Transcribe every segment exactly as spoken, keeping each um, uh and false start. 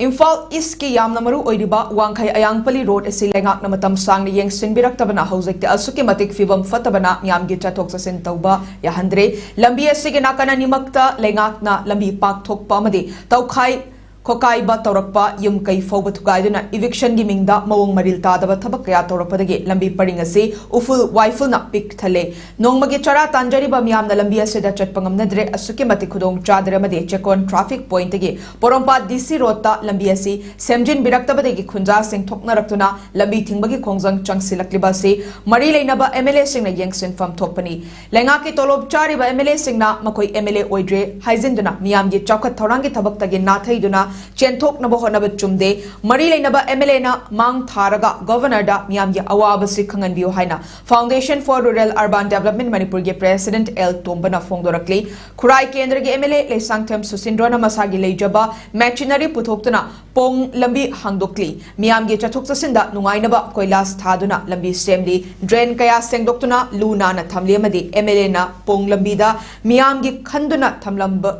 ꯏꯝꯐꯥꯜ ꯏꯁꯀꯤ ꯌꯥꯝꯅ ꯃꯔꯨ ꯑꯣꯏꯔꯤꯕ ꯋꯥꯡꯈꯩ ꯑꯌꯥꯡꯄꯜꯂꯤ ꯔꯣꯗ ꯑꯁꯤ ꯂꯩꯉꯥꯛꯅ ꯃꯇꯝ ꯁꯥꯡꯅ ꯌꯦꯡꯁꯤꯟꯕꯤꯔꯛꯇꯕꯅ ꯍꯧꯖꯤꯛꯇꯤ ꯑꯁꯨꯛꯀꯤ ꯃꯇꯤꯛ ꯐꯤꯕꯝ ꯐꯠꯇꯕꯅ ꯃꯤꯌꯥꯝꯒꯤ ꯆꯠꯊꯣꯛ ꯆꯠꯁꯤꯟ ꯇꯧꯕ ꯌꯥꯍꯟꯗ꯭ꯔꯦ꯫ ꯂꯝꯕꯤ ꯑꯁꯤꯒꯤ ꯅꯥꯀꯟ ꯑꯅꯤꯃꯛꯇ ꯂꯩꯉꯥꯛꯅ ꯂꯝꯕꯤ ꯄꯥꯛꯊꯣꯛꯄ ꯑꯃꯗꯤ ꯇꯧꯈꯥꯏ ꯈꯣꯀꯥꯏꯕ ꯇꯧꯔꯛꯄ, ꯌꯨꯝ ꯀꯩ ꯐꯥꯎꯕ ꯊꯨꯒꯥꯏꯗꯨꯅ eviction ꯒꯤ ꯃꯤꯡꯗ ꯃꯑꯣꯡ ꯃꯔꯤꯜ ꯇꯥꯗꯕ ꯊꯕꯛ ꯀꯌꯥ ꯇꯧꯔꯛꯄꯗꯒꯤ ꯂꯝꯕꯤ ꯄꯔꯤꯡ ꯑꯁꯤ ꯎꯐꯨꯜ ꯋꯥꯏꯐꯨꯜꯅ ꯄꯤꯛ ꯊꯜꯂꯦ꯫ ꯅꯣꯡꯃꯒꯤ ꯆꯔꯥ ꯇꯥꯟꯖꯔꯤꯕ ꯃꯤꯌꯥꯝꯅ ꯂꯝꯕꯤ ꯑꯁꯤꯗ ꯆꯠꯄ ꯉꯝꯅꯗ꯭ꯔꯦ꯫ ꯑꯁꯨꯛꯀꯤ ꯃꯇꯤꯛ ꯈꯨꯗꯣꯡ ꯆꯥꯗ꯭ꯔꯦ ꯑꯃꯗꯤ ꯆꯦꯛꯀꯣꯟ traffic point ꯇꯒꯤ ꯄꯣꯔꯣꯝꯄꯥꯠ D C road ꯇ ꯂꯝꯕꯤ ꯑꯁꯤ ꯁꯦꯝꯖꯤꯟꯕꯤꯔꯛꯇꯕꯗꯒꯤ ꯈꯨꯟꯖꯥꯁꯤꯡ ꯊꯣꯛꯅꯔꯛꯇꯨꯅ ꯂꯝꯕꯤ ꯊꯤꯡꯕꯒꯤ ꯈꯣꯡꯖꯪ ꯆꯪꯁꯤꯜꯂꯛꯂꯤꯕ ꯑꯁꯤ ꯃꯔꯤ ꯂꯩꯅꯕ M L A ꯁꯤꯡꯅ ꯌꯦꯡꯁꯤꯟꯐꯝ ꯊꯣꯛꯄꯅꯤ꯫ ꯂꯩꯉꯥꯛꯀꯤ ꯇꯣꯂꯣꯞ ꯆꯥꯔꯤꯕ M L A ꯁꯤꯡꯅ ꯃꯈꯣꯏ M L A ꯑꯣꯏꯗ꯭ꯔꯦ ꯍꯥꯏꯖꯤꯟꯗꯨꯅ ꯃꯤꯌꯥꯝꯒꯤ ꯆꯥꯎꯈꯠ ꯊꯧꯔꯥꯡꯒꯤ ꯊꯕꯛꯇꯒꯤ ꯅꯥꯊꯩꯗꯨꯅ ꯆꯦꯟꯊꯣꯛꯅꯕ ꯍꯣꯠꯅꯕ ꯆꯨꯝꯗꯦ꯫ ꯃꯔꯤ ꯂꯩꯅꯕ M L A ꯅ ꯃꯥꯡ ꯊꯥꯔꯒ Governor ꯗ ꯃꯤꯌꯥꯝꯒꯤ ꯑꯋꯥꯕꯁꯤ ꯈꯪꯍꯟꯕꯤꯌꯨ ꯍꯥꯏꯅ Foundation for Rural Urban Development ꯃꯅꯤꯄꯨꯔꯒꯤ President L ꯇꯣꯝꯕꯅ ꯐꯣꯡꯗꯣꯔꯛꯂꯤ꯫ ꯈꯨꯔꯥꯏ ꯀꯦꯟꯗ꯭ꯔꯒꯤ M L A ꯂꯩꯁꯥꯡꯊꯦꯝ ꯁꯨꯁꯤꯟꯗ꯭ꯔꯣꯅ ꯃꯁꯥꯒꯤ ꯂꯩꯖꯕ machinery ꯄꯨꯊꯣꯛꯇꯨꯅ ꯄꯣꯡ ꯂꯝꯕꯤ ꯍꯥꯡꯗꯣꯛꯂꯤ꯫ ꯃꯤꯌꯥꯝꯒꯤ ꯆꯠꯊꯣꯛ ꯆꯠꯁꯤꯟꯗ ꯅꯨꯡꯉꯥꯏꯅꯕ ꯀꯣꯏꯂꯥꯁ ꯊꯥꯗꯨꯅ ꯂꯝꯕꯤ ꯁꯦꯝꯂꯤ꯫ Drain ꯀꯌꯥ ꯁꯦꯡꯗꯣꯛꯇꯨꯅ ꯂꯨ ꯅꯥꯟꯅ ꯊꯝꯂꯤ ꯑꯃꯗꯤ M L A ꯅ ꯄꯣꯡ ꯂꯝꯕꯤꯗ ꯃꯤꯌꯥꯝꯒꯤ ꯈꯟꯗꯨꯅ ꯊꯝꯂꯝꯕ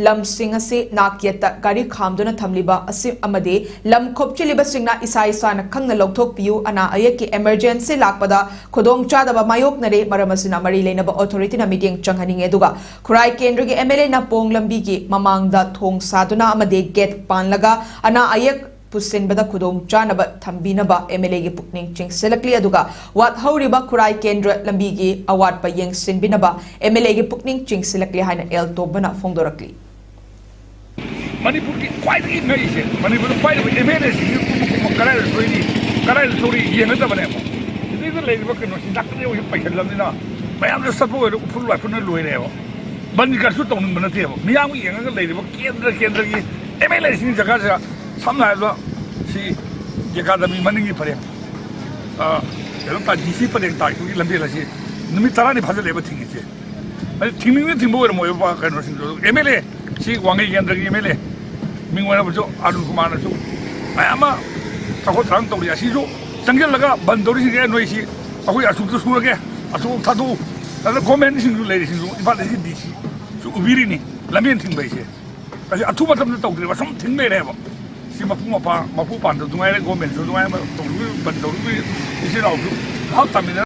ꯂꯝꯁꯤꯡ ꯑꯁꯤ ꯅꯥꯛ ꯌꯦꯠꯇ ꯒꯥꯔꯤ ꯈꯥꯝꯗꯨꯅ ꯊꯝꯂꯤꯕ ꯑꯁꯤ ꯑꯃꯗꯤ ꯂꯝ ꯈꯣꯞꯆꯤꯜꯂꯤꯕꯁꯤꯡꯅ ꯏꯁꯥ ꯏꯁꯥꯅ ꯈꯪꯅ ꯂꯧꯊꯣꯛꯄꯤꯌꯨ, ꯑꯅꯥ ꯑꯌꯦꯛꯀꯤ emergency ꯂꯥꯛꯄꯗ ꯈꯨꯗꯣꯡꯆꯥꯗꯕ ꯃꯥꯌꯣꯛꯅꯔꯦ꯫ ꯃꯔꯝ ꯑꯁꯤꯅ ꯃꯔꯤ ꯂꯩꯅꯕ authority ꯅ ꯃꯤꯠꯌꯦꯡ ꯆꯪꯍꯟꯅꯤꯡꯉꯤ꯫ ꯑꯗꯨꯒ ꯈꯨꯔꯥꯏ ꯀꯦꯟꯗ꯭ꯔꯒꯤ M L A ꯅ ꯄꯣꯡ ꯂꯝꯕꯤꯒꯤ ꯃꯃꯥꯡꯗ ꯊꯣꯡ ꯁꯥꯗꯨꯅ ꯑꯃꯗꯤ gate ꯄꯥꯟꯂꯒ ꯑꯅꯥ ꯑꯌꯦꯛ ꯄꯨꯁꯤꯟꯕꯗ ꯈꯨꯗꯣꯡ ꯆꯥꯅꯕ ꯊꯝꯕꯤꯅꯕ M L A ꯒꯤ ꯄꯨꯛꯅꯤꯡ ꯆꯤꯡꯁꯤꯜꯂꯛꯂꯤ꯫ ꯑꯗꯨꯒ ꯋꯥꯠꯍꯧꯔꯤꯕ ꯈꯨꯔꯥꯏ ꯀꯦꯟꯗ꯭ꯔ ꯂꯝꯕꯤꯒꯤ ꯑꯋꯥꯠꯄ ꯌꯦꯡꯁꯤꯟꯕꯤꯅꯕ M L A ꯒꯤ ꯄꯨꯛꯅꯤꯡ ꯆꯤꯡꯁꯤꯜꯂꯛꯂꯤ ꯍꯥꯏꯅ L ꯇꯣꯝꯕꯅ ꯐꯣꯡꯗꯣꯔꯛꯂꯤ꯫ ꯃꯅꯤꯄꯨꯔꯒꯤ ꯈ꯭ꯋꯥꯏꯗꯒꯤ ꯉꯛꯏꯁꯦ, ꯃꯅꯤꯄꯨꯔꯗ ꯄꯥꯏꯔꯤꯕ M L A ꯁꯤꯡꯁꯤ ꯀꯨꯝꯕ ꯀꯨꯝꯕ ꯀꯗꯥꯏꯗ ꯁꯣꯏꯔꯤ, ꯀꯗꯥꯏꯗ ꯁꯣꯏꯔꯤ ꯌꯦꯡꯅꯗꯕꯅꯦꯕ꯫ ꯁꯤꯗꯩꯗ ꯂꯩꯔꯤꯕ ꯀꯩꯅꯣꯁꯤ ꯅꯥꯀꯟꯗ ꯑꯣꯏꯅ ꯄꯩꯁꯜꯂꯕꯅꯤꯅ ꯃꯌꯥꯝꯗ ꯆꯠꯄ ꯑꯣꯏꯔꯣ ꯎꯐꯨꯜ ꯋꯥꯏꯐꯨꯜꯅ ꯂꯣꯏꯔꯦꯕ꯫ ꯕꯟ ꯀꯥꯁꯨ ꯇꯧꯅꯤꯡꯕ ꯅꯠꯇꯦꯕ꯫ ꯃꯤꯌꯥꯝꯒ ꯌꯦꯡꯉꯒ ꯂꯩꯔꯤꯕ ꯀꯦꯟꯗ꯭ꯔ ꯀꯦꯟꯗ꯭ꯔꯒꯤ M L A ꯁꯤꯡ ꯖꯒꯥꯁꯤꯗ, ꯁꯝꯅ ꯍꯥꯏꯔꯕꯗ ꯁꯤ ꯑꯦꯀꯥꯗꯃꯤ ꯃꯅꯤꯡꯒꯤ ꯄꯔꯦꯡ, ꯑ, ꯀꯩꯅꯣ ꯇꯥ, D C ꯄꯔꯦꯡ ꯇꯥꯈꯤꯕꯒꯤ ꯂꯝꯕꯦꯜ ꯑꯁꯤ ꯅꯨꯃꯤꯠ ꯇꯔꯥꯅꯤ ꯐꯥꯖꯤꯜꯂꯛꯑꯦꯕ ꯊꯤꯡꯉꯤꯁꯦ꯫ ꯑꯗꯨ ꯊꯤꯡꯅꯤꯡꯕ ꯊꯤꯡꯕ ꯑꯣꯏꯔꯝꯃꯣꯏꯕ ꯀꯩꯅꯣꯁꯤꯡꯗꯣ꯫ M L A ꯁꯤ ꯋꯥꯡꯉꯩ ꯀꯦꯟꯗ꯭ꯔꯒꯤ M L A ꯃꯤꯡ ꯑꯣꯏꯔꯕꯁꯨ ꯑꯔꯨꯟ ꯀꯨꯃꯥꯔꯅꯁꯨ ꯃꯌꯥꯝ ꯑꯃ ꯆꯥꯎꯈꯠ ꯊꯧꯔꯥꯡ ꯇꯧꯔꯤ꯫ ꯑꯁꯤꯁꯨ ꯆꯪꯁꯤꯜꯂꯒ ꯕꯟ ꯇꯧꯔꯤꯁꯤꯡꯁꯦ ꯅꯣꯏꯁꯤ ꯑꯩꯈꯣꯏ ꯑꯁꯨꯛꯇ ꯁꯨꯔꯒꯦ, ꯑꯁꯨꯛ ꯊꯥꯗꯣꯛꯎ꯫ ꯑꯗ ꯒꯣꯔꯃꯦꯟꯁꯤꯡꯁꯨ ꯂꯩꯔꯤꯁꯤꯡꯁꯨ ꯏꯝꯐꯥꯜ ꯏꯁꯀꯤ D C ꯁꯨ ꯎꯕꯤꯔꯤꯅꯤ ꯂꯝꯕꯦꯟ ꯊꯤꯡꯕ ꯍꯥꯏꯁꯦ꯫ ꯑꯁꯤ ꯑꯊꯨꯕ ꯃꯇꯝꯗ ꯇꯧꯗ꯭ꯔꯤꯕ ꯁꯨꯝ ꯊꯤꯡ ꯂꯩꯔꯦꯕ꯫ ꯁꯤ ꯃꯄꯨ ꯃꯄꯥ, ꯃꯄꯨ ꯄꯥꯟꯗꯕꯁꯨ ꯉꯥꯏꯔꯦ, ꯒꯣꯔꯃꯦꯟꯁꯨ ꯅꯨꯡꯉꯥꯏ, ꯇꯧꯔꯨꯕꯒꯤ, ꯕꯟ ꯇꯧꯔꯨꯕꯒꯤ ꯏꯆꯤꯜ ꯏꯅꯥꯎꯁꯨ ꯚꯥꯞ ꯇꯥꯃꯤꯟꯅ